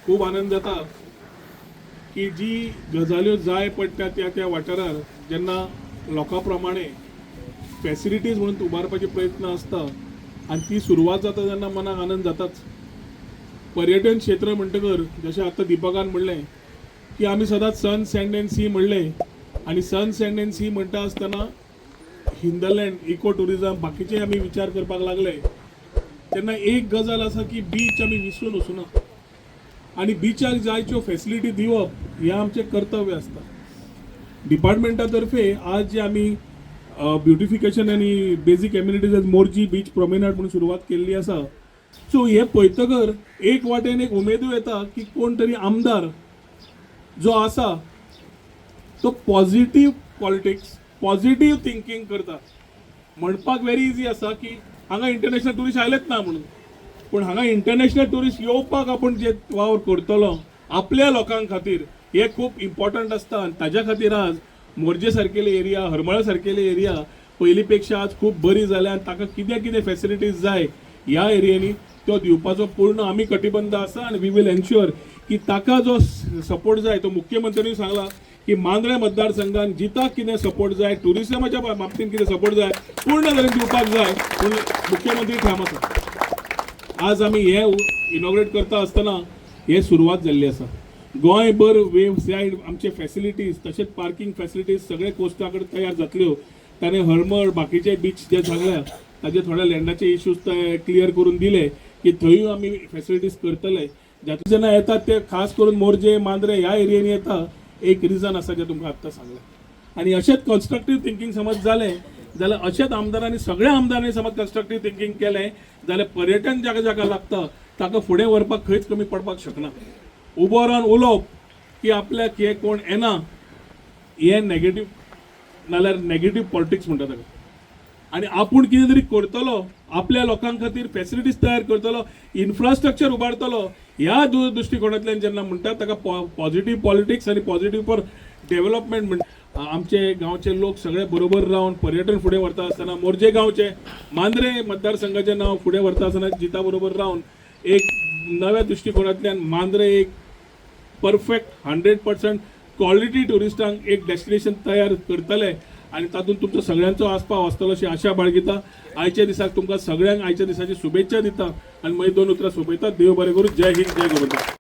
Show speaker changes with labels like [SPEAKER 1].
[SPEAKER 1] खूब आनंद जाता की जी गजाल्यो जाय पडटा त्या त्या वाठारार जेन्ना लोकां प्रमाणे फेसिलिटीज म्हणून उबारपाचे प्रयत्न आसता आनी ती सुरवात जाता तेन्ना मनाक आनंद जाताच. पर्यटन क्षेत्र म्हणटकर जशें आतां दिपकान म्हणलें की आमी सदांच सन, सँड एंड सी म्हणलें आनी सन, सँड एंड सी म्हणटा आसतना हिंदरलँड, इको टुरिजम, बाकीचे आमी विचार करपाक लागले तेन्ना एक गजाल आसा की बीच आमी विसरून वचूना आनी बिचाक जायच्यो फेसिलिटी दिवप हें आमचें कर्तव्य आसता. डिपार्टमेंटा तर्फे आज जे आमी ब्युटिफिकेशन आनी basic amenities Morjim beach promenade म्हणून सुरवात केल्ली आसा. सो हे पळयतकर एक वाटेन एक उमेदूय येता की कोण तरी आमदार जो आसा तो पॉझिटीव पॉलिटिक्स, पॉझिटीव थिंकींग करता. म्हणपाक वेरी इजी आसा की हांगा इंटरनॅशनल ट्युरिस्ट आयलेच ना म्हणून, पूण हांगा इंटरनॅशनल ट्युरिस्ट येवपाक आपूण जे वावर करतलो आपल्या लोकां खातीर हे खूब इम्पॉर्टंट आसता. आनी ताज्या खातीर आज मोरजे सारकेले एरिया, हरमळा सारकेले एरिया पयलीं पेक्षा आज खूब बरी जाल्या आनी ताका कितें कितें फेसिलिटीज जाय ह्या एरियांनी त्यो दिवपाचो पूर्ण आमी कटिबंध आसा. आनी we will ensure की ताका जो सपोर्ट जाय तो मुख्यमंत्र्यांनी सांगला की मांद्रें मतदारसंघान जिता कितें सपोर्ट जाय, ट्युरिजमाच्या बाबतींत कितें सपोर्ट जाय, पूर्ण तरेन दिवपाक जाय पूण मुख्यमंत्री ठाम आसा. आज आमी हे इनॉग्रेट करता आसतना हे सुरवात जाल्ली आसा. गोंयभर वे सायड आमचे फेसिलिटीज तशेंच पार्किंग फेसिलिटीज सगळे कोस्टा कडेन तयार जातल्यो. ताणें हरमळ, बाकीचे बीच जे सांगल्या ताजे थोडे लँडाचे इश्यूज ते क्लियर करून दिले की थंयूय आमी फेसिलिटीज करतले. जातूंत जेन्ना येतात ते खास करून मोरजे, मांद्रे ह्या एरियांनी येता. एक रिजन आसा जें तुमकां आत्तां सांगलें. आनी अशेंच कन्स्ट्रक्टीव थिंकींग समज जालें जाल्यार, अशेंच आमदारांनी, सगळ्या आमदारांनी समज कन्स्ट्रक्टीव थिंकींग केलें जाल्यार पर्यटन जाका जाका लागता ताका फुडें व्हरपाक खंयच कमी पडपाक शकना. उबो रावन उलोवप की आपल्याक हे कोण येना, हें नेगेटीव नाल्यार नेगेटीव पॉलिटिक्स म्हणटा ताका. आनी आपूण कितें तरी करतलो, आपल्या लोकां खातीर फेसिलिटीज तयार करतलो, इन्फ्रास्ट्रक्चर उबारतलो, ह्या दृश्टिकोणांतल्यान जेन्ना म्हणटा ताका पॉझिटीव पॉलिटिक्स आनी पॉझिटीव फॉर डेव्हलपमेंट. म्हण आमचे गांवचे लोक सगळे बरोबर रावन पर्यटन फुडें व्हरता आसतना, मोरजे गांवचे, मांद्रे मतदारसंघाचें नांव फुडें व्हरता आसतना जिता बरोबर रावन एक नव्या दृश्टिकोणांतल्यान मांद्रे एक परफेक्ट 100% क्वॉलिटी ट्युरिस्टांक एक डेस्टिनेशन तयार करतले आनी तातूंत तुमचो सगळ्यांचो आस्पाव आसतलो अशी आशा बाळगिता. आयच्या दिसाक तुमकां सगळ्यांक आयच्या दिसाची शुभेच्छा दिता आनी मागीर दोन उतरां सोंपयता. देव बरें करूं. जय हिंद, जय गोमंतक.